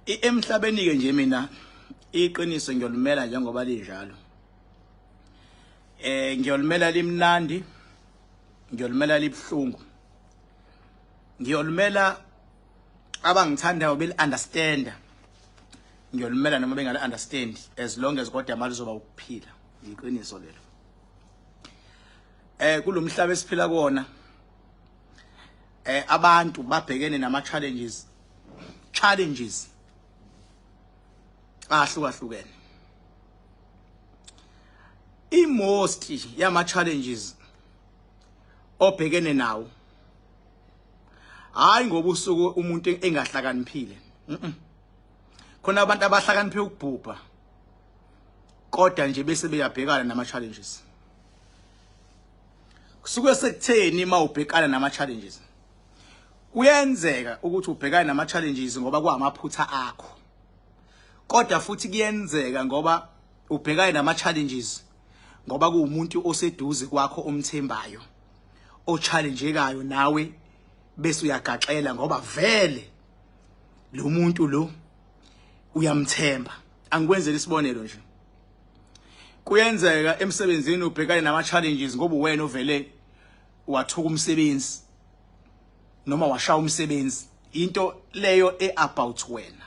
Emhlabeni ke nje mina iqiniso ngiyolimela njengoba linjalo. Ngiyolimela limnandi, ngiyolimela libhlungu. Ngiyolimela abangithandayo beli understand. Ngiyolimela noma bengali understand, as long as kodwa mali zoba ukuphila. Iqiniso lelo. Kulomhlaba esiphila kuwona, abantu babhekene nama challenges ahlukahlukene. I-most yama challenges obhekene nawo, hayi ngoba usuku umuntu engahlakaniphile. Khona abantu abahlakaniphe ukubhubha, kodwa nje bese beyabhekana nama challenges. Kusuke sekutheni uma ubhekana nama challenges? Kuyenzeka ukuthi ubhekane nama challenges ngoba kwamaphutha akho, kodwa futhi kuyenzeka ngoba ubhekane nama challenges ngoba kuwumuntu oseduze kwakho omthembayo ochallengekayo nawe, bese uyagaxela ngoba vele lo muntu lo uyamthemba. Angikwenzele isibonelo nje, kuyenzeka emsebenzini ubhekane nama challenges ngoba uwena ovele wathuka umsebenzi noma washaya umsebenzi, into leyo e-about wena.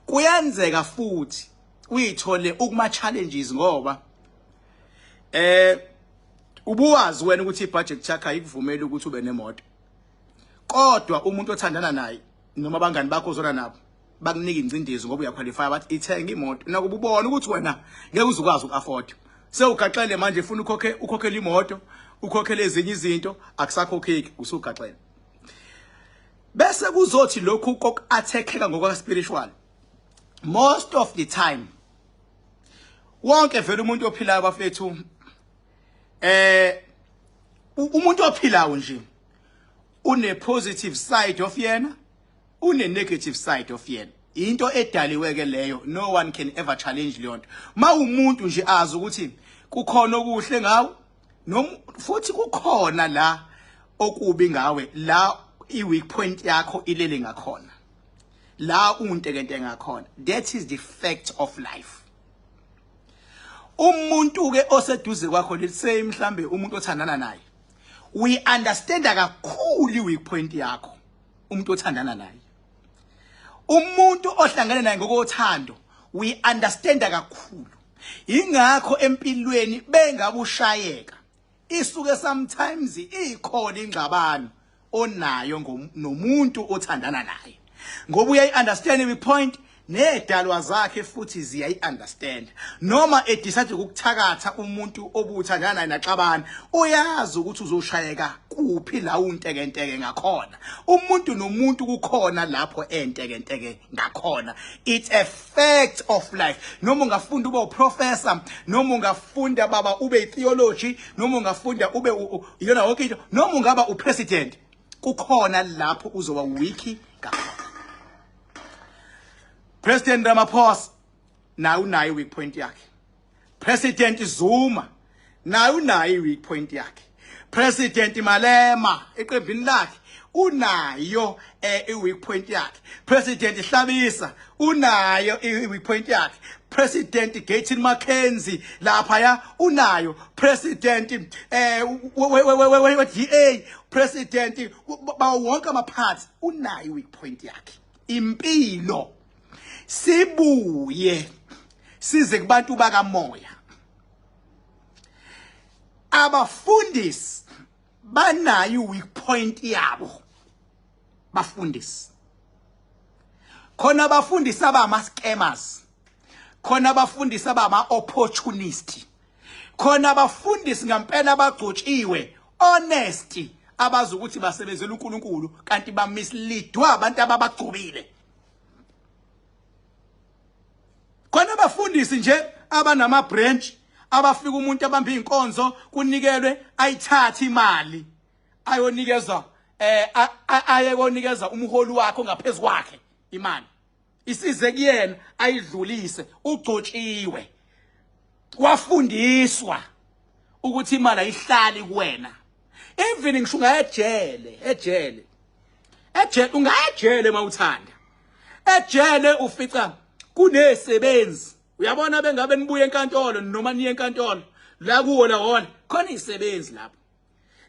Kuyenzeka futhi uyithole ukuma challenges ngoba ubuwazi wena ukuthi ibudget yakho ayikuvumeli ukuthi ube nemoto, kodwa umuntu othandana naye noma abangani bakho ozona nabo bakunika ingcindezi ngoba uyaqualify, bathi ithenga imoto, nakuba ubona ukuthi wena ngeke uze ukwazi uku-afford. Sewugaxele manje, ufuna ukhokhe, ukhokhele imoto, ukhokhele ezinye izinto, akusakhokheki, usugaxele. Bese kuzothi lokhu koku-attackeka ngokwa-spiritual, most of the time wonke vele umuntu ophilayo, bafethu, umuntu ophilayo nje une positive side of yena, une negative side of yena. Into edaliwe ke leyo, no one can ever challenge leyo nto. Ma umuntu nje azi ukuthi kukhona okuhle ngawe noma futhi kukhona la okubi ngawe, la i-weak point yakho ilele ngakhona, la untekente ngakhona. That is the fact of life. Umuntu ke oseduze kwakho, let's say mhlambe umuntu othandana naye, we understand kakhulu i-weak point yakho. Umuntu othandana naye, umuntu ohlangene naye ngokothando, we understand kakhulu. Ingakho empilweni bengabushayeka isuke sometimes ikhona ingxabano onayo nomuntu othandana naye, ngoba uyayi-understand i point nedalwa zakhe futhi ziyayi-understand. Noma edecide ukukuthakatha umuntu obuthandana naye naxabana, uyazi ukuthi uzoshayeka kuphi la untekenteke ngakhona. Umuntu nomuntu kukhona lapho entekenteke ngakhona. It's a fact of life. Noma ungafunda ube uprofessor, noma ungafunda baba ube itheology, noma ungafunda ube iyona yonke into, noma ungaba upresident, kukhona lapho uzoba weak ngakhona. President Ramaphosa naye unayo weak point yakhe. President Zuma naye unayo weak point yakhe. President Malema eqembini lakhe unayo i-weak point yakhe. President Hlabisa unayo i-weak point yakhe. President Gayton McKenzie lapha ya unayo. President we DA, President bawo wonke ama parts unayo i-weak point yakhe. Impilo. Sibuye size kubantu bakamoya. Abafundisi banayo weak point yabo. Bafundisi khona, abafundisi abama scammers khona, abafundisi abama opportunist khona, abafundisi ngempela abagcotshiwe, honest, abazi ukuthi basebenzela uNkulunkulu, kanti bamisleadwa abantu ababagcobile khona. Abafundisi nje abanama branch, abafika umuntu abamba inkonzo, kunikelwe, ayithathe imali ayonikeza ayekonikeza umholi wakhe ngaphezulu kwakhe. Imali isize kuyena, ayidlulise. Ugcotshiwe, wafundiswa ukuthi imali ayihlali kuwena, even ngisho ungayejele ejele. Ejele ungayejele mawuthanda. Ejele ufica kunesebenzi. Uyabona bengabe nibuye enkantolo noma niye enkantolo la kuwo la hona khona izisebenzi lapho.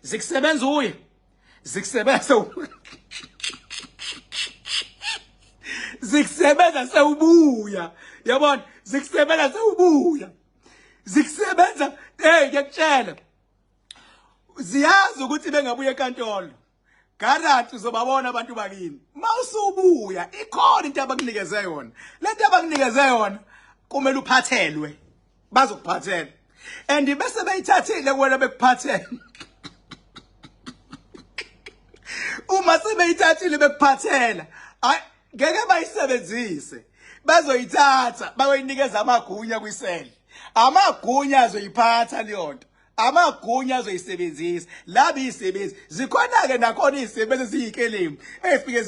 Zikusebenza uye. Zikusebenza zikusebenza sewubuya. Yabona zikusebenza sewubuya. Zikusebenza hey ngiyakutshela. Ziyazi ukuthi bengabuya enkantolo. Guarantee uzobabona abantu bakini. Mawusubuya ikhona into abakunikeze yona. Lento abakunikeze yona kumele uphathelwe. Bazokuphathela. And bese beyithathile kuwena bekuphathela. Uma sebeyithathile bekuphathela, ay ngeke bayisebenzise. Bazoyithatha bayoyinikeza amagunya kwisele. Amagunya azoyiphatha leyo nto. Amagunya azoyisebenzisa laba izisebenzi zikhona-ke nakhona izisebenzi eziyikelemu ey'fike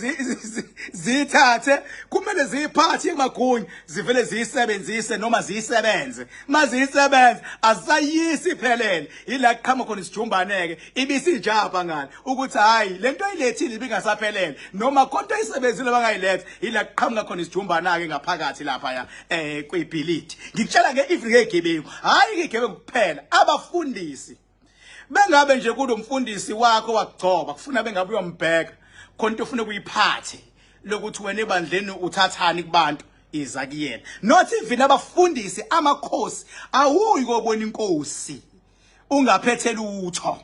ziyithathe kumele ziyiphathe emagunya zivele ziyisebenzise noma ziyisebenze uma ziyisebenze azisayisi iphelele yila kuqhamuka khona isijumbane-ke ibisijabha ngale ukuthi hhayi le nto oyilethile ibingasaphelele noma khona into oyisebenzile bangayiletha yila kuqhamuka khona isijumbana-ke ngaphakathi laphaya kwibhilidi. Ngikutshela nge-even ngezigebengu, hhayi igebengu kuphela, abafundisi bengabe nje kunomfundisi wakho wakugcoba kufuna bengabe uyombheka khona into ofuna kuyiphathe lokuthi wena ebandleni uthathani kubantu iza kuyena. Not even abafundisi, amakhosi awuyi kobona inkosi ungaphethe lutho.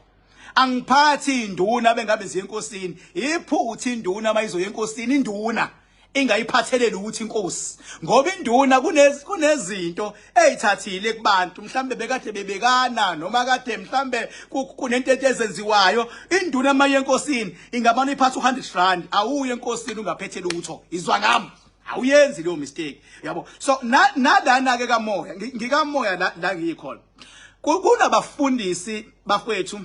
Angiphathi induna bengabe ziye enkosini, iphutha induna mayizoya enkosini, induna ingayiphatheleli ukuthi inkosi, ngoba induna kunezinto eyithathile kubantu, mhlambe bekade bebekana noma kade mhlambe kunento ezenziwayo. Induna maye enkosini ingabana iphatha u100 rand, awuye enkosini ungaphethe lutho. Izwa ngami, awuyenzi leyo mistake, yabo. So nalana ke kamoya, ngikamoya la ngikhona, kunabafundisi bafethu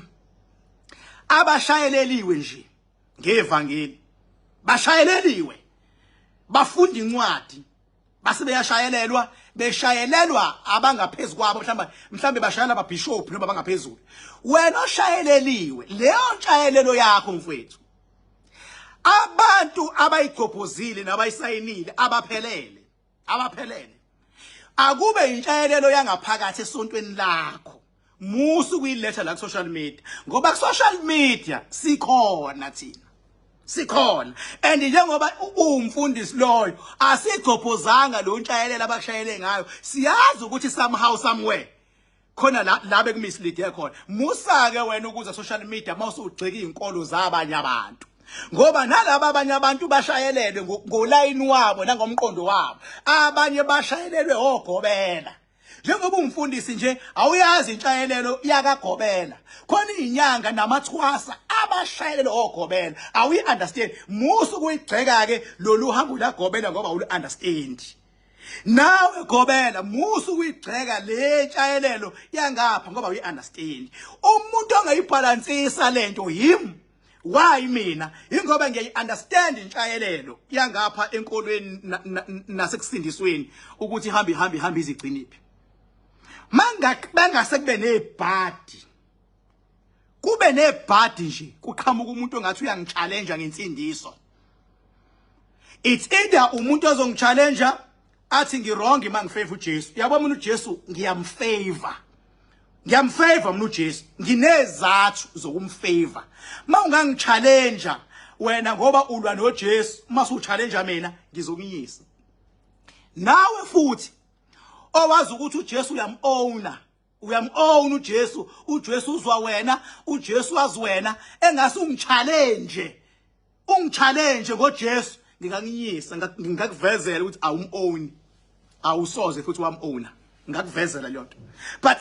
abashayeleliwe nje ngevangeli, bashayeleliwe, bafunda incwadi base beyashayelelwa, beshayelelwa abangaphezulu kwabo, mhlambe bashayela ababishop noma abangaphezulu. Wena oshayeleliwe, leyo ntshayelelo yakho mfowethu, abantu abayigcobhozile nabayisayinile abaphelele, abaphelele. Akube intshayelelo yangaphakathi esontweni lakho, musu kuyiletha la ku social media, ngoba ku social media sikhona thina, sikhona. And njengoba uwumfundisi loyo, asigcobhozanga lo ntshayelelo abakushayele ngayo, siyazi ukuthi somehow somewhere khona la bekumislead khona. Musa ke wena ukuza social media mawusugxeka izinkolo zabanye abantu, ngoba nalaba abanye abantu bashayelelwe ngolayini wabo nangomqondo wabo, abanye bashayelelwe ogobela. Njengoba ungumfundisi nje awuyazi intshayelelo yakagobela, khona izinyanga namathwasa abashayelelo ogobela, awuyi understand. Musu kuyigxeka ke lolu hambo lagobela ngoba awulu understand. Nawe gobela musu kuyigxeka le ntshayelelo yangapha ngoba awuyi understand. Umuntu ongayibhalansisa lento yimi. Why mina? Ingoba ngiyayi-understand intshayelelo yangapha enkolweni nasekusindisweni ukuthi ihambe ihambe ihambe izigciniphi. Mangase kube nebhadi, kube nebhadi nje kuqhamuka umuntu ongathi uyangichallenge ngensindiso. It's either umuntu ozongichallenge athi ngi-wrong uma ngifavor uJesu. Yabo mina uJesu ngiyamfavor, ngiyamfavor mina uJesu, nginezathu zokumfavor. Uma ungangichallenge wena ngoba ulwa noJesu, uma usuchallenge mina ngizokunyisa. Nawe futhi owazi ukuthi uJesu uyam-owner, uyam-own uJesu, uJesu uzwa wena, uJesu wazi wena, engase ungichallenge, ungichallenge ngoJesu, ngingakunyisa, ngingakuvezela ukuthi awum-own, awusoze futhi wam-owner, ngakuvezela leyo nto. But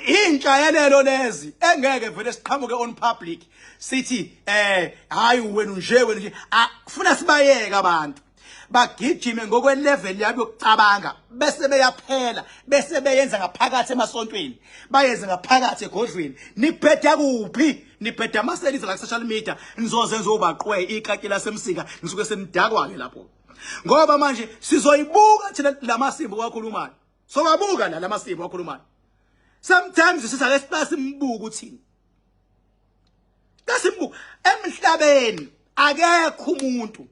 intshayelelo lezi engeke vele siqhamuke on public sithi hayi wena unje, wena nje. Funa sibayeke abantu bagijime ngokwe level yabo yokucabanga, bese beyaphela, bese beyenza ngaphakathi emasontweni, bayenze ngaphakathi egodlweni. Nibheda kuphi? Nibheda amaseliza la social media, nizozenza obaqwe ikaki lasemsika, nisuke senidakwa ke lapho. Ngoba manje sizoyibuka thina lamasimba wakhulumayo, sowabuka la lamasimba wakhulumayo. Sometimes sisake simbuka uthini, kasimbuka emhlabeni. Akekho umuntu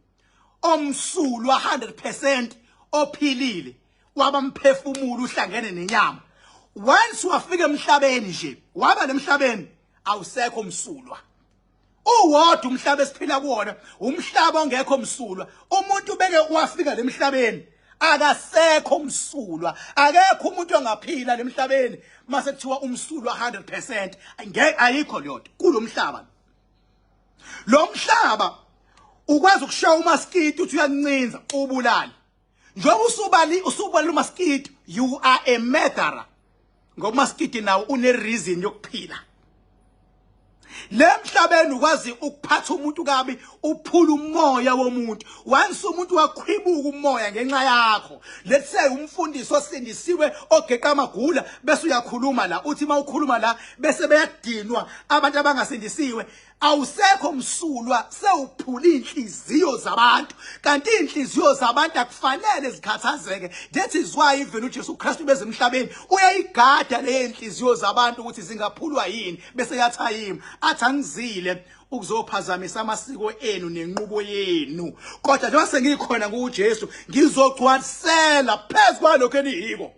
omsulwa 100% ophilile wabamphefumulo uhlangene nenyama. Once wafika emhlabeni nje, waba nemhlabeni, awusekho msulwa. Uwodwa umhlaba esiphila kuwona, umhlaba ongekho msulwa. Umuntu beke wafika lemhlabeni akasekho msulwa. Akekho umuntu ongaphila lemhlabeni mase kuthiwa umsulwa 100%. Ngeke, ayikho leyo nto kulomhlaba. Lo mhlaba ukwazi ukushaya umaskiti uthi uyancinza ubulali. Njengoba usubali usubala umaskiti, you are a murderer. Ngoba umaskiti nawo une reason yokuphila. Le mhlabeni ukwazi ukuphatha umuntu kabi, uphula umoya womuntu. Once umuntu wakhwibuka umoya ngenxa yakho, let's say umfundisi osindisiwe ogeqa amagula, bese uyakhuluma la, uthi mawukhuluma la bese beyadinwa abantu abangasindisiwe, awusekho msulwa, sewuphula inhliziyo zabantu. Kanti inhliziyo zabantu akufanele zikhathazeke. That is why even uJesu Kristu beze emhlabeni uyayigada le inhliziyo zabantu ukuthi zingaphulwa yini, bese yathayima athi angizile ukuzophazamisa amasiko enu nenqubo yenu, kodwa njengoba sengikhona nguJesu ngizogcwalisela phezu kwalokho eniyiko.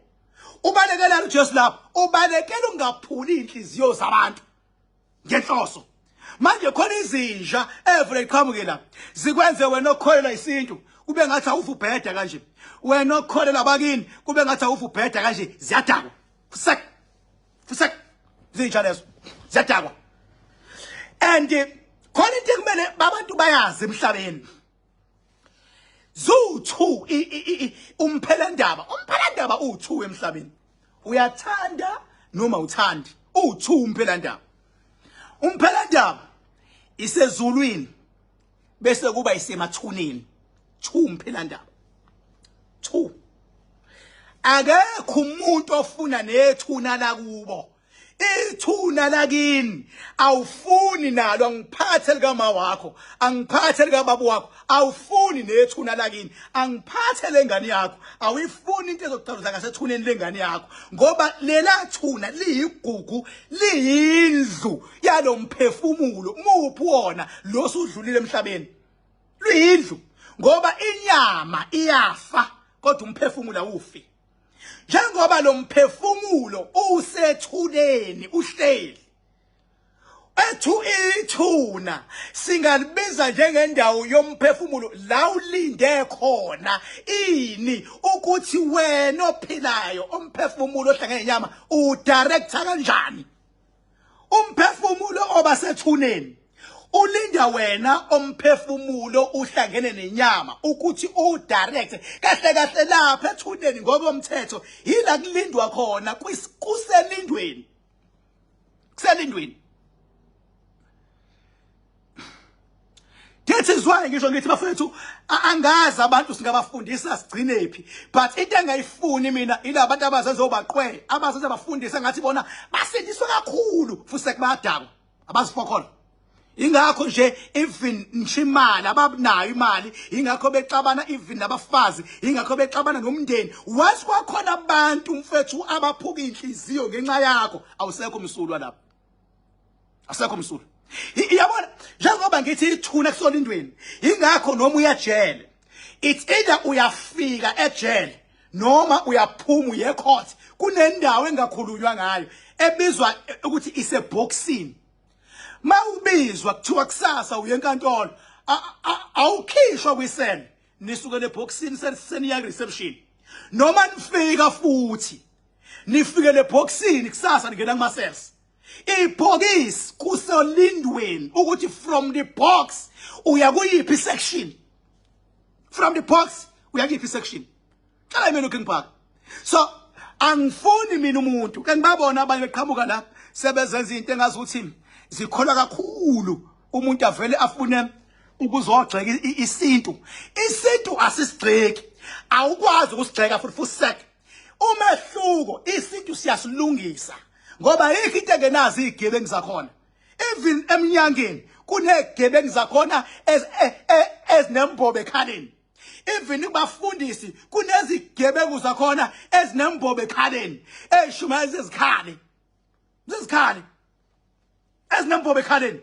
Ubalekela uJesu lapho, ubalekela ungaphuli inhliziyo zabantu ngenhloso. Manje khona izinja evele iqhamuke la zikwenze wena okholelwa isintu kube ngathi awufu ubheda kanje, wena okholelwa bakini kube ngathi awufu ubheda kanje. Ziyadakwa, fusek fusek, zinja lezo ziyadakwa. And khona into ekumele abantu bayazi emhlabeni, zu2 umphelandaba, umphelandaba u2 emhlabeni, uyathanda noma uthandi, u2 umphelandaba. Umphelandaba isezulwini bese kuba isemathuneni. 2 umphelandaba 2. Akekho umuntu ofuna nethuna lakubo, ithuna lakini awufuni nalo. Angiphathe likama wakho, angiphathe likababa wakho, awufuni nethuna lakini. Angiphathe lengane yakho, awuyifuni into ezokuchaza ngasethuneni lengane yakho, ngoba lela thuna liyigugu, liyindlu yalomphefumulo. Muphi wona lo sudlulile emhlabeni? Luyindlu, ngoba inyama iyafa kodwa umphefumulo awufi. Njengoba lo mphefumulo usethuneni uhleli ethu, ithuna singalibiza njengendawo yomphefumulo la ulinde khona ini, ukuthi wena ophilayo umphefumulo ohlangene nenyama udirector kanjani. Umphefumulo obasethuneni ulinda wena omphefumulo uhlangene nenyama ukuthi udirect kahle kahle lapha ethuneni. Ngokomthetho yila kulindwa khona, kuselindweni, kuselindweni. That is why ngisho ngithi bafethu, angazi abantu singabafundisa sigcine phi, but into engayifuni mina ila abantu abazenza obaqwe, abazenza bafundise ngathi bona basindiswe kakhulu, futhi sekubadakwa abazifokhola. Ingakho nje even ngisho imali ababunayo imali, ingakho bexabana even nabafazi, ingakho bexabana nomndeni. Once kwakhona abantu mfethu abaphuka inhliziyo ngenxa yakho, awusekho msulwa lapho, asekho msulwa. Iyabona, njengoba ngithi ithuna kusolindweni, ingakho noma uyajele, it's either uyafika ejele noma uyaphuma uye court, kunendawo engakhulunywa ngayo ebizwa ukuthi iseboxini. Mawubizwa kuthiwa kusasa uye enkantolo, awukhishwa kwisele, nisuke leboxini seniya reception, noma nifika futhi nifike leboxini, kusasa ningena kuma cells. Ibhokisi kusolindweni ukuthi from the box uya kuyiphi section, from the box uya kuyiphi section. Cela mina uKing Park, so angifuni mina umuntu ke ngibabona abanye beqhamuka la sebezenza into engazi ukuthi zikholwa kakhulu, umuntu avele afune ukuzogxeka isintu. Isintu asisigxeki, awukwazi ukusigxeka futhi fusek. Umehluko, isintu siyasilungisa ngoba ayikho into engenazo izigebengu zakhona. Even eminyangeni kunezigebengu zakhona ezinembobo ekhaleni. Even kubafundisi kunezigebengu zakhona ezinembobo ekhaleni, ezishumayela izikhali, izikhali ezinembobo ekhaleni.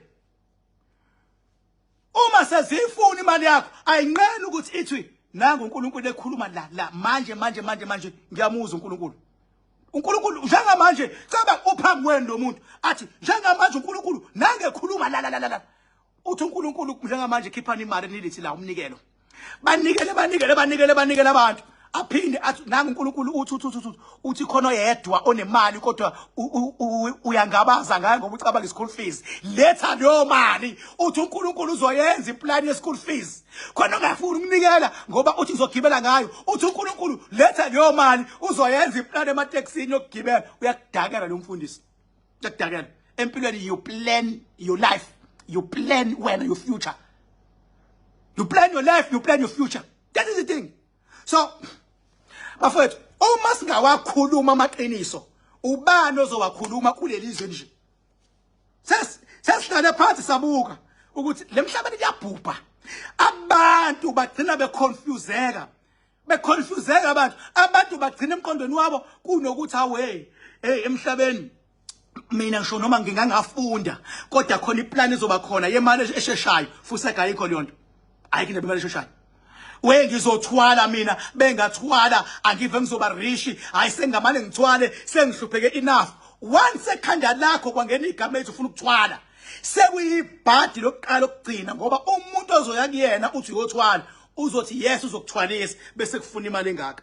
Uma sezifuna imali yakho ayinqeni ukuthi ithi nangu uNkulunkulu ekhuluma la la manje manje manje manje ngiyamuzwa uNkulunkulu. uNkulunkulu njengamanje caba uphambi kwenu lo muntu athi njengamanje uNkulunkulu nange khuluma la la la la uthi uNkulunkulu njengamanje khiphani imali nilithi la umnikelo banikele banikele banikele banikele abantu aphinde athi nangu uNkulunkulu uthi uthi uthi uthi khona oyedwa onemali kodwa uyangabaza ngayo ngoba ucabanga i-school fees letha leyo mali uthi uNkulunkulu uzoyenza iplan ye-school fees khona ongafuni ukunikela ngoba uthi ngizogibela ngayo uthi uNkulunkulu letha leyo mali uzoyenza iplan ematekisini yokugibela uyakudakela lo mfundisi uyakudakela empilweni you plan your life you plan wena your future you plan your life you plan your future that is the thing so bafowethu uma singawakhuluma amaqiniso ubani ozowakhuluma kuleli zwe nje sesihlale phansi sabuka ukuthi lemhlabeni liyabhubha abantu bagcina beconfuseka beconfuseka abantu abantu bagcina emqondweni wabo kunokuthi awe hey emhlabeni mina ngisho noma ngingangafunda kodwa khona iplan izoba khona yemali esheshayo futhi ayikho leyo nto ayikho indaba imali esheshayo we ngizothwala mina bengathwala angive ngizoba rishi hayi sengamane ngithwale sengihlupheke enough once ekhanda lakho kwangena igama elithi ufuna ukuthwala sekuyibhadi lokuqala okugcina ngoba umuntu ozoya kuyena uthi uyothwala uzothi yes uzokuthwalisa bese kufuna imali engaka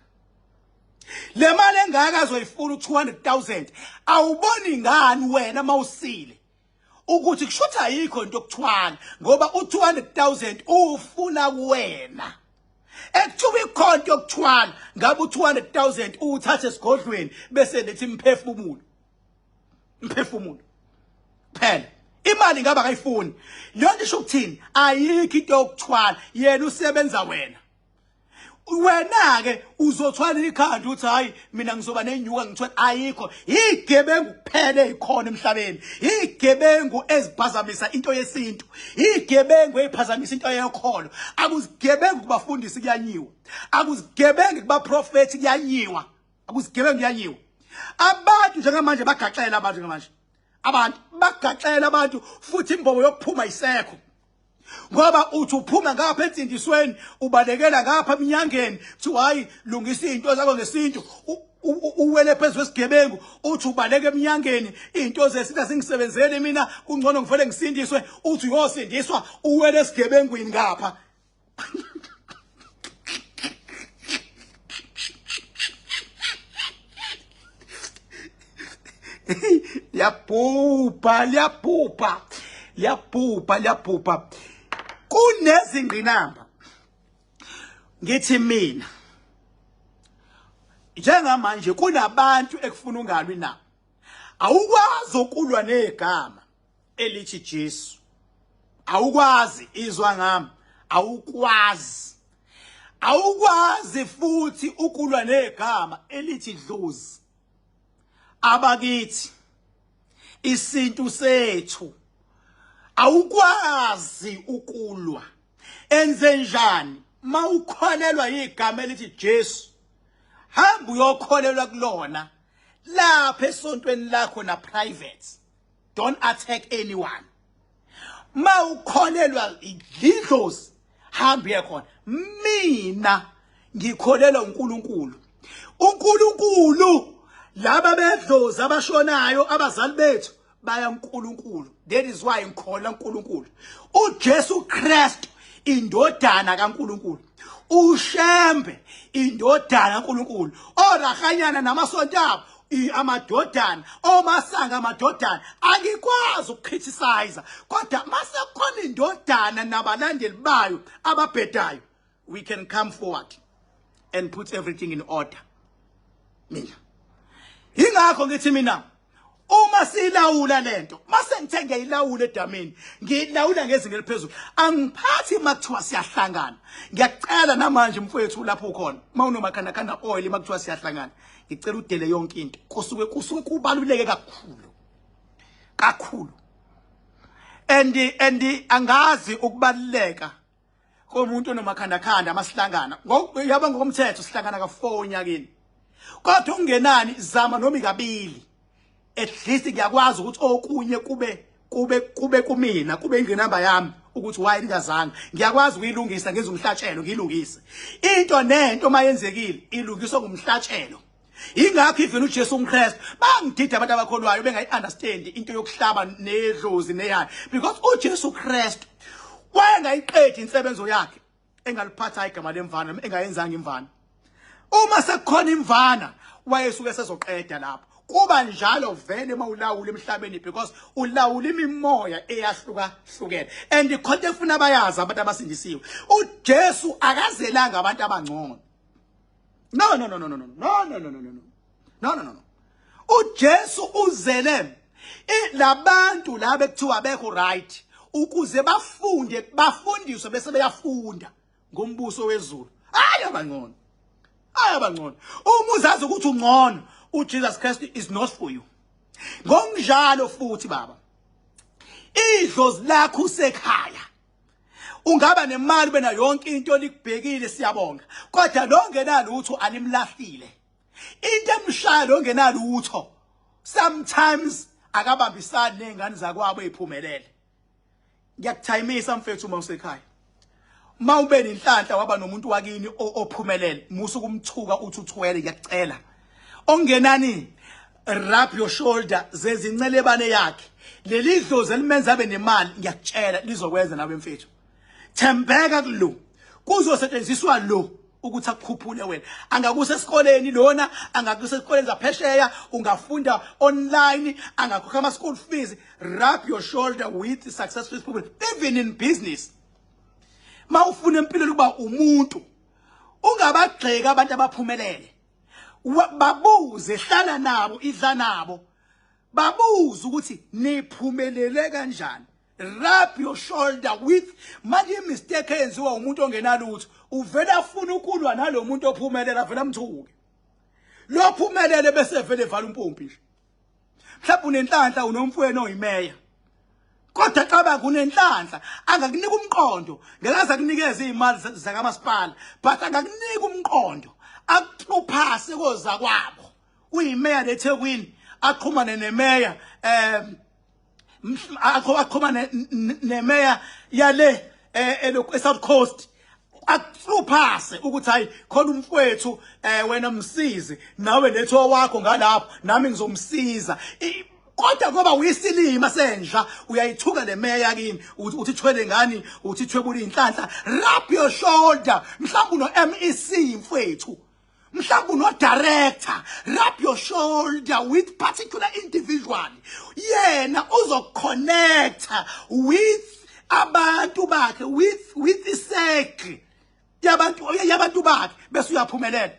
le mali engaka azoyifuna u-200,000 awuboni ngani wena mawusile ukuthi kushuthi ayikho into yokuthwala ngoba u-200,000 ufuna kuwena ekuthiwa ikhona into yokuthwala ngabe u-200,000 uwuthathe esigodlweni bese lethi imphefumulo imphefumulo phela imali ngabe akayifuni leyo nto isho ukuthini ayikho into yokuthwala yena usebenza wena wena ke uzothwala ikhanda uthi hayi mina ngizoba nenyuka ngithwala ayikho igebengu kuphela ezikhona emhlabeni igebengu eziphazamisa into yesintu igebengu eziphazamisa into yekholo akuzigebengu kubafundisi kuyanyiwa akuzigebengu kubaprofeti kuyanyiwa akuzigebengu kuyanyiwa abantu njengamanje bagaxela abantu njengamanje abantu bagaxela abantu futhi imbobo yokuphuma isekho ngoba uthi uphuma ngapha ensindisweni ubalekela ngapha eminyangeni kuthiwa hayi lungisa izinto zakho ngesintu uwele phezu kwesigebengu uthi ubaleka eminyangeni izinto zesintu azingisebenzeli mina kungcono ngivele ngisindiswe uthi uyosindiswa uwele esigebengwini ngapha liyabhubha liyabhubha liyabhubha liyabhubha kunezingqinamba ngithi mina njengamanje kunabantu ekufuna ungalwi nabo awukwazi ukulwa negama elithi Jesu awukwazi izwa ngami awukwazi awukwazi futhi ukulwa negama elithi dlozi abakithi isintu sethu awukwazi ukulwa enze njani mawukholelwa igama elithi Jesu hamba uyokholelwa kulona lapha esontweni lakho na private don't attack anyone ma ukholelwa idlozi hamba uye khona mina ngikholelwa uNkulunkulu uNkulunkulu laba bedlozi abashonayo abazali bethu baya uNkulunkulu that is why ngikholwa uNkulunkulu uJesu Kristu indodana kaNkulunkulu uShembe indodana kaNkulunkulu orahanyana namasonto abo amadodana omasanga amadodana angikwazi ukucriticize kodwa mase khona indodana nabalandeli bayo ababhedayo we can come forward and put everything in order mina ingakho ngithi mina uma silawula lento mase ngithe ngiyayilawula edamini ngiyilawula ngezinga eliphezulu angiphathi makuthiwa siyahlangana ngiyacela namanje mfowethu lapho ukhona uma unomakhandakhanda oil makuthiwa siyahlangana ngicela udele yonke into kusuke kusuke kubaluleke kakhulu kakhulu and and angazi ukubaluleka komuntu onomakhandakhanda masihlangana yaba ngokomthetho sihlangana ka-4 onyakeni kodwa ungenani zama noma ikabili at least ngiyakwazi ukuthi okunye kube kube kube kumina kube ingqinamba yami Ukuthi why lingazanga, ngiyakwazi ukuyilungisa, ngenza umhlatshelo ngiyilungise. Into nento mayenzekile ilungiswa ngumhlatshelo. Ingakho even uJesu umKristu bangidida abantu abakholwayo bengayi-understand into yokuhlaba nedlozi neyani, because uJesu Kristu wayengayiqedi insebenzo yakhe engaliphatha igama lemvana noma engayenzanga imvana. Uma sekukhona imvana, wayesuke sezoqeda lapho. Kuba njalo vele mawulawula emhlabeni, because ulawula imimoya eyahlukahlukene. And ikhonto efuna bayazi abantu abasindisiwe, uJesu akazelanga abantu abangcono. No, no, no, no, no, no, no, no, no, no, no, no, no, no, no. UJesu uzele labantu la bekuthiwa bekho right ukuze bafunde, bafundiswe, bese beyafunda ngombuso wezulu. Hayi abangcono, hayi abangcono. Uma uzazi ukuthi ungcono, uJesus Christ is not for you. Ngokunjalo futhi baba, idlozi lakho usekhaya, ungaba nemali, ube nayo yonke into, likubhekile, siyabonga, kodwa lo ngenalutho alimlahlile. Into emshaya lo ngenalutho, sometimes akabambisani nezingane zakwabo eziphumelele. Ngiyakuthayimisa mfethu, uma usekhaya, uma ube nenhlanhla waba nomuntu wakini ophumelele, musa ukumthuka uthi uthwele. Ngiyakucela, ongenani rub your shoulder zezincelebane yakhe. Leli dlozi elimenza abe nemali, ngiyakutshela, lizokwenza nawe mfethu. Thembeka kulo, kuzosetshenziswa lo ukuthi akukhuphule wena. Angakusa esikoleni lona, angakusa esikoleni zaphesheya, ungafunda online, angakhokha ama school fees. Rub your shoulder with successful people, even in business. Mawufuna empilweni kuba umuntu, ungabagxeka abantu abaphumelele. Babuze, hlala nabo, idla nabo, babuze ukuthi niphumelele kanjani. Rub your shoulder with. Manje imistake eyenziwa umuntu ongenalutho, uvela afuna ukulwa nalo muntu ophumelela, vela amthuke lo phumelele, bese vele evala umpompi nje. Mhlawumbe unenhlanhla, unomfowenu oyimeya, kodwa cabanga, unenhlanhla, angakunika umqondo. Ngeke akunikeze izimali zakamasipala, but angakunika umqondo, akuphase koza kwabo. Uyimeya leThekwini, axhumane nemeya, axhumane nemeya yale eSouth Coast, akuphase ukuthi hayi, khona umfowethu, wena msizi nawe, letho wakho ngalapho, nami ngizomsiza. Kodwa ngoba uyisilima senja, uyayithuka le meya kini, uthi thwele ngani, uthi thwebula inhlanhla. Rub your shoulder. Mhlawumbe uno MEC mfowethu, mhlawumbe uno director. Rub your shoulder with particular individual, yena uzoconnecta with abantu bakhe, with isecre yabantu bakhe, bese uyaphumelela.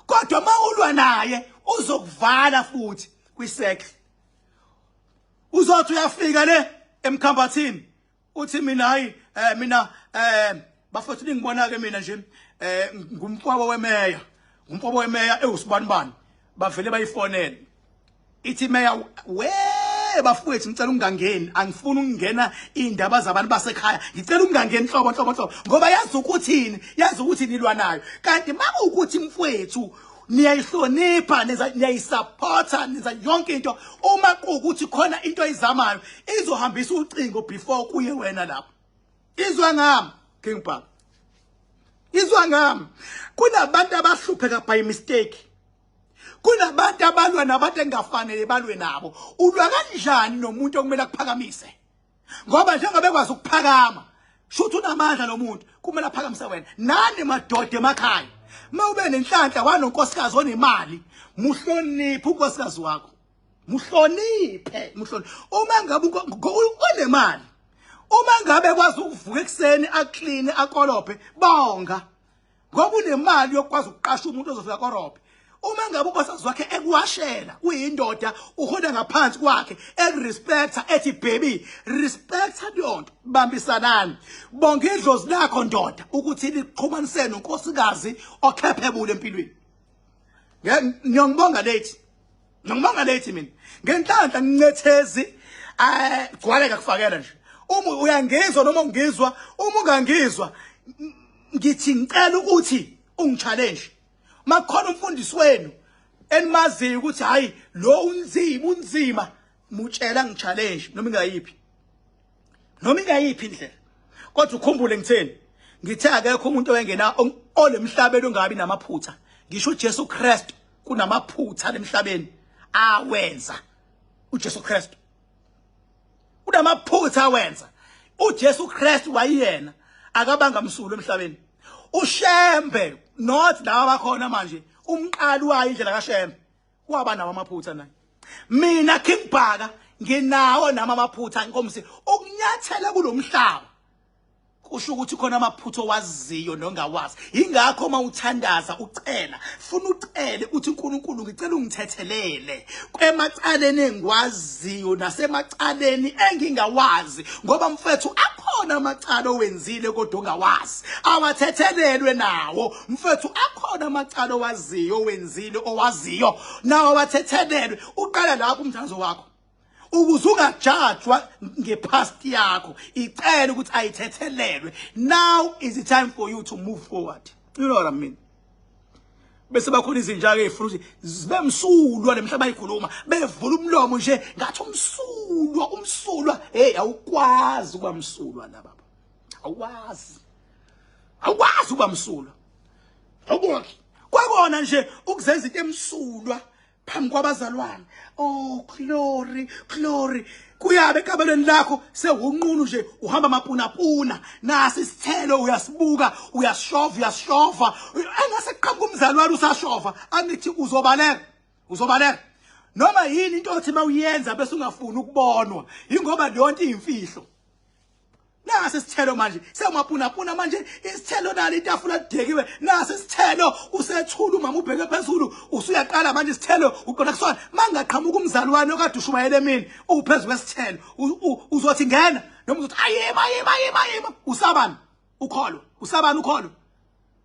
Kodwa mawulwa naye, uzokuvala futhi kwisecre. Uzothi uyafika le emkhambathini, uthi mina hayi, mina bafethu, ningibona ke mina nje, ngumfowabo wemeya, ngumfowabo wemeya ewusibanibani. Bavele bayifonele, ithi meya, "We bafowethu, ngicela ungangeni, angifuni ukungena indaba zabantu basekhaya, ngicela ungangeni nhlobo nhlobo nhlobo," ngoba yazi ukuthini, yazi ukuthi nilwa nayo. Kanti makuwukuthi mfowethu niyayihlonipha, niyayisupporta, nenza yonke into, uma kuwukuthi khona into oyizamayo, izohambisa ucingo before kuye wena lapho. Izwa ngami, King Bhaka, izwa ngami, kunabantu abahlupheka by mistake, kunabantu abalwa nabantu engafanele balwe nabo. Ulwa kanjani nomuntu okumele akuphakamise? Ngoba njengoba ekwazi ukuphakama, shuthi unamandla lo muntu, kumele aphakamise wena. Nani madoda emakhaya, uma ube nenhlanhla wanonkosikazi onemali, muhloniphe unkosikazi wakho, muhloniphe, muhloniphe. Uma ngabe unemali, uma ngabe kwazi ukuvuka ekuseni akline, akolophe, bonga, ngoba unemali yokwazi ukuqasha umuntu ozofika korobhe. Uma ngabe unkosikazi wakhe ekuwashela, uyindoda, uhola ngaphansi kwakhe, ekurespecta, ethi baby, respecta leyo nto, bambisanani. Bonke idlozi lakho ndoda ukuthi lixhumanise nonkosikazi ocapable empilweni. Ngiyongibonga late, ngiyongibonga late. Mina ngenhlanhla ngincethezi, gcwale kufakela nje. Uma uyangizwa noma ungizwa, uma ungangizwa, ngithi ngicela ukuthi ungichallenge. Makhona umfundisi wenu enimaziyo ukuthi hayi, lo unzima, unzima, mutshela ngichallenge noma ingayiphi, noma ingayiphi indlela. Kodwa ukhumbule ngitheni? Ngithe akekho umuntu owengena olemhlabeni ongabi namaphutha. Ngisho uJesu Kristu kunamaphutha lemhlabeni awenza. uJesu Kristu unamaphutha awenza. uJesu Kristu wayena akabanga msulu emhlabeni. uShembe not laba bakhona manje umqali wayo indlela kaShembe waba nawo amaphutha naye. Mina King Bhaka nginawo nami amaphutha inkosi ukunyathela kulomhlaba kusho ukuthi khona amaphutha owaziyo nongawazi. Ingakho uma uthandaza ucela, funa ucele uthi uNkulunkulu ngicela ungithethelele emacaleni engiwaziyo nasemacaleni engingawazi, ngoba mfethu akhona amacala owenzile kodwa ongawazi, awathethelelwe nawo mfethu. Akhona amacala owaziyo owenzile owaziyo nawo awathethelelwe. Uqala lapho umthandazo wakho ukuze ungajajwa ngepast yakho, icela ukuthi ayithethelelwe. Now is the time for you to move forward, you know what I mean? Bese bakhona izinja ke ezifuna ukuthi zibe msulwa lemhlaba ayikhuluma bevula umlomo nje ngathi umsulwa umsulwa. Hey, awukwazi ukuba msulwa la baba, awukwazi, awukwazi ukuba msulwa, awukwazi kwakona nje ukuzenza into emsulwa phambi kwabazalwane. Oh glory, glory. Kuyabe ekabelweni lakho sewunqunu nje, uhamba mapunapuna, nasi isithelo uyasibuka, uyashova, uyashova, engase qhamuka umzalwane usashova, angithi uzobaleka, uzobaleka noma yini into othi mawuyenza bese ungafuni ukubonwa, ingoba leyo nto iyimfihlo. Nasi isithelo manje sewumapunapuna manje isithelo nalo itafula lidekiwe, nasi isithelo usethula umama ubheke phezulu, usuyaqala manje isithelo uqonda kusona. Mangaqhamuka umzalwane okade ushumayele emini uphezulu kwesithelo, uzothi ngena noma uzothi ayima ayima ayima ayima. Usabani ukholo? Usabani ukholo?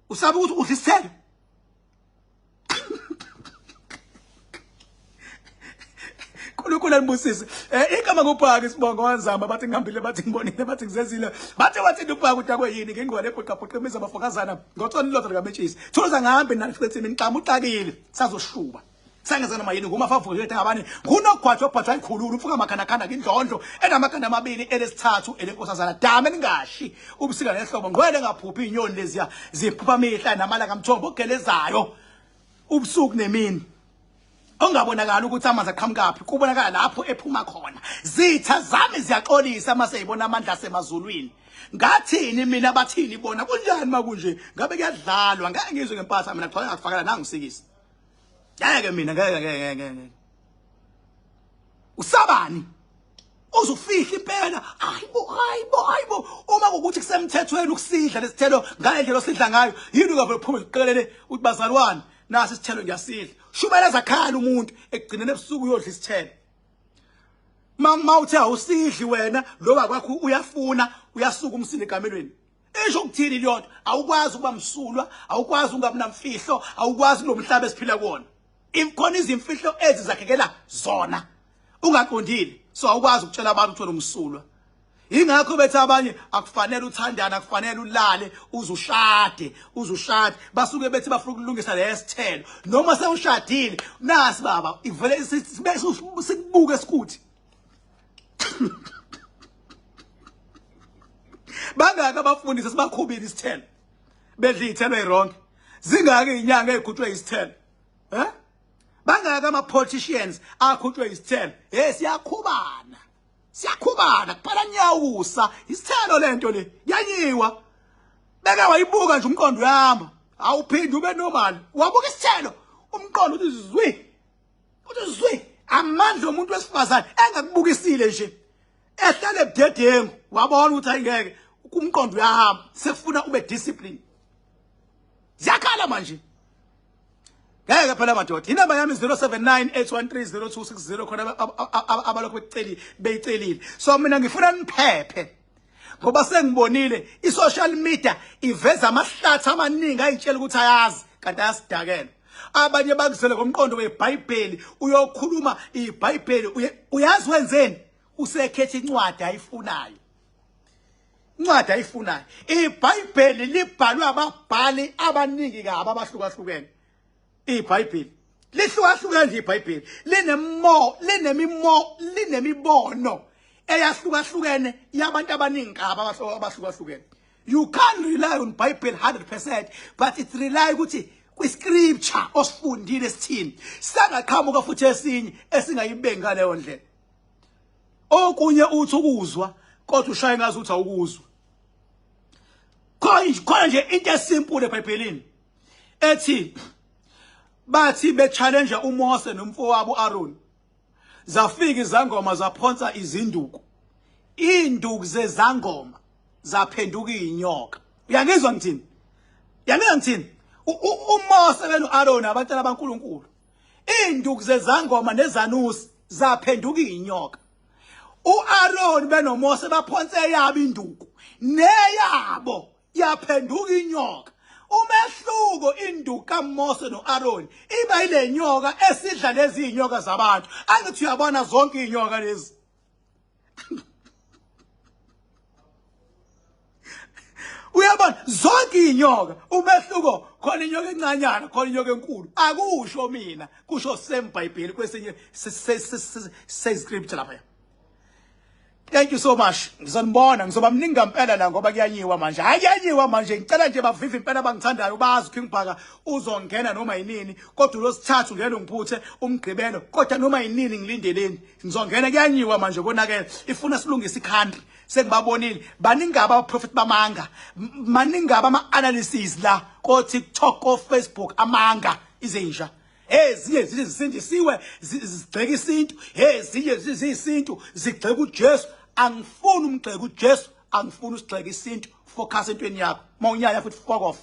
Usaba ukuthi udla isithelo? uNkulunkulu anibusise. Igama ngubhaka isibongo wanzama, bathi ngihambile, bathi ngibonile, bathi ngizezile, bathi wathi ubhaka udakwe yini ngingqwele ebhuqabhuqa imizi abafokazana ngothoni lodwa likametshisi. Thuza ngihambe nanifice mina nixama uxakile sazoshuba. Sangeza noma yini nguma favuke letha ngabani ngunogwajo obhajwa ikhululu umfuka makhanakhana kindlondlo enamakhanda amabili elesithathu elenkosazana dame ningashi ubusika nehlobo ngqwele ngaphuphi inyoni leziya ziphupha mihla namalanga mthombo ogelezayo ubusuku nemini ongabonakala ukuthi amanzi aqhamukaphi, kubonakala lapho ephuma khona. Zitha zami ziyaxolisa mase yibona amandla asemazulwini. Ngathini mina, bathini bona, kunjani makunje? Ngabe kuyadlalwa? Ngeke ngizwe ngempatha mina, kuthiwa ngakufakela nangisikisi. Ngeke mina, ngeke ngeke ngeke. Usabani? Uzufihla impela. Hayibo, hayibo, hayibo. Uma kukuthi kusemthethweni ukusidla lesithelo ngale ndlela osidla ngayo, yini ungavele uphume uqikelele uthi bazalwane, nasi isithelo ngiyasidla. Shumela zakhala umuntu ekugcineni ebusuku uyodla isithelo. Mama uthe awusidli wena, lo wakwakho uyafuna, uyasuka umsinde ekamelweni. Isho ukuthini leyo nto? Awukwazi ukuba msulwa, awukwazi ungabi namfihlo, awukwazi kulomhlaba esiphila kuwona. Ikhona izimfihlo ezizakhekela zona ungaqondile, so awukwazi ukutshela abantu ukuthi wena umsulwa. Ingakho bethi abanye akufanele uthandane, akufanele ulale uzushade, uzushade. Basuke bethi bafuna ukulungisa lesithelo. Noma sewushadile, nasi baba ivele sikubuke sikuthi. Bangaka abafundisi sibakhubile isithelo, bedla iy'thelo ey'ronke. Zingaka iy'nyanga ey'khutshwe isithelo, eh? Bangaka ama-politicians akhutshwe isithelo. Hey, siyakhubana, siyakhubana kuphela nyawusa isithelo lento le yanyiwa. Beke wayibuka nje umqondo uyahamba, awuphinde ube normal. Wabuka isithelo umqondo uthi zwi, uthi zwi. Amandla omuntu wesifazane engakubukisile nje ehlale budedengu, wabona ukuthi ayingeke, umqondo uyahamba, sekufuna ube discipline. Ziyakhala manje. Ngeke phela madoda. Inamba yami 0798130260 khona abalokhu bekucelile beyicelile. So mina ngifuna niphephe. Ngoba sengibonile i-social media iveza amahlathi amaningi ayitshela ukuthi ayazi kanti ayasidakela. Abanye bakuzele ngomqondo weBhayibheli, uyokhuluma iBhayibheli, uyazi wenzeni? Usekhetha incwadi ayifunayo. Incwadi ayifunayo. IBhayibheli libhalwe ababhali abaningi kabi abahlukahlukene. IBhayibheli lihlukahlukene nje, iBhayibheli linemibono eyahlukahlukene yabantu abaningi kabi abahlukahlukene. You can't rely on Bible 100% but it rely ukuthi kwi-scripture osifundile sithini. Sangaqhamuka futhi esinye esingayibeki ngaleyo ndlela. Okunye uthi ukuzwa kodwa ushaye ngazi ukuthi awukuzwa. Khona nje into esimple eBhayibhelini ethi bathi be-challenge uMose nomfowabo uAron, zafika izangoma zaphonsa izinduku, induku zezangoma zaphenduka inyoka. Uyangizwa ngithini? Uyangizwa ngithini? UMose beno-Aaron abantwana baNkulunkulu, induku zezangoma nezanusi zaphenduka inyoka. U-Aaron benoMose baphonse eyabo induku, neyabo yaphenduka inyoka. Umehluko, induku kaMose noAron iba ile nyoka esidla lezi inyoka zabantu. Angithi uyabona zonke inyoka lezi. Uyabona zonke inyoka, umehluko khona inyoka encanyana, khona inyoka enkulu. Akusho mina, kusho same Bible kwesinye se scripture lapha. Thank you so much. Ngizonibona, ngizoba mningi ngempela la ngoba kuyanyiwa manje. Hayi, kuyanyiwa manje. Ngicela nje bavive impela abangithandayo bazi King Bhaka uzongena noma yinini, kodwa ulosithathu ngeke ngiphuthe umgqibelo, kodwa noma yinini ngilindeleni. Ngizongena, kuyanyiwa manje, konakele. Ifuna silungise i-country. Sengibabonile. Baningi aba prophet bamanga. Maningi aba ama analysis la ko TikTok, ko Facebook, amanga izinja. Ezinye zithi zisindisiwe zigxeka isintu, ezinye ziyisintu zigxeka uJesu. Angifuni umgxeka uJesu, angifuni usigxeka isintu. Focus entweni yakho. Mawunyanya futhi, fuck off.